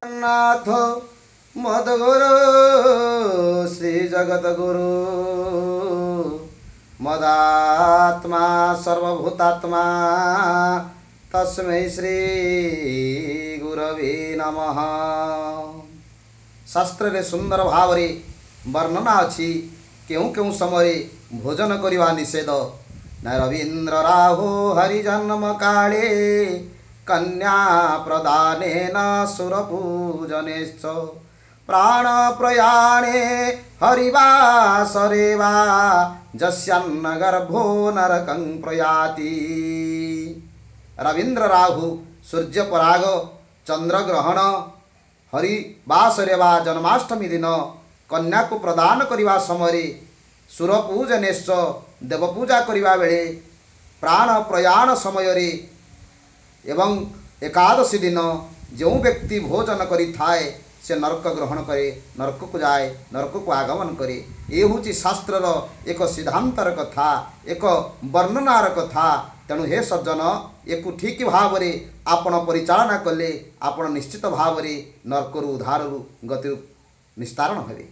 ନାଥ ମଦଗୁରୁ ଶ୍ରୀ ଜଗତ ଗୁରୁ, ମଦାତ୍ମା ସର୍ବଭୂତାତ୍ମା ତସ୍ମୈ ଶ୍ରୀ ଗୁରବେ ନମଃ। ଶାସ୍ତ୍ରରେ ସୁନ୍ଦର ଭାବରେ ବର୍ଣ୍ଣନା ଅଛି କେଉଁ କେଉଁ ସମୟରେ ଭୋଜନ କରିବା ନିଷେଧ। ନା ରବୀନ୍ଦ୍ର ରାହୁ ହରି ଜନ୍ମ କାଳେ, କନ୍ୟା ପ୍ରଦାନେନ ସୁରପୂଜନେଶ୍ଚ, ପ୍ରାଣ ପ୍ରୟାଣେ ହରିବାସରେ ବା ଯସ୍ୟାନ୍ନ ଗର୍ଭୋ ନରକଂ ପ୍ରୟାତି। ରବୀନ୍ଦ୍ର ରାହୁ, ସୂର୍ଯ୍ୟ ପରାଗ, ଚନ୍ଦ୍ରଗ୍ରହଣ, ହରିବାସରେ ବା ଜନ୍ମାଷ୍ଟମୀ ଦିନ, କନ୍ୟାକୁ ପ୍ରଦାନ କରିବା ସମୟରେ, ସୁରପୂଜନେଶ୍ଚ ଦେବପୂଜା କରିବା ବେଳେ, ପ୍ରାଣ ପ୍ରୟାଣ ସମୟରେ ଏବଂ ଏକାଦଶୀ ଦିନ ଯେଉଁ ବ୍ୟକ୍ତି ଭୋଜନ କରିଥାଏ ସେ ନର୍କ ଗ୍ରହଣ କରେ, ନର୍କକୁ ଯାଏ, ନର୍କକୁ ଆଗମନ କରେ। ଏ ହେଉଛି ଶାସ୍ତ୍ରର ଏକ ସିଦ୍ଧାନ୍ତର କଥା, ଏକ ବର୍ଣ୍ଣନାର କଥା। ତେଣୁ ହେ ସଜ୍ଜନ, ୟାକୁ ଠିକ୍ ଭାବରେ ଆପଣ ପରିଚାଳନା କଲେ ଆପଣ ନିଶ୍ଚିତ ଭାବରେ ନର୍କରୁ ଉଦ୍ଧାରରୁ ଗତିରୁ ନିସ୍ତାରଣ ହେବେ।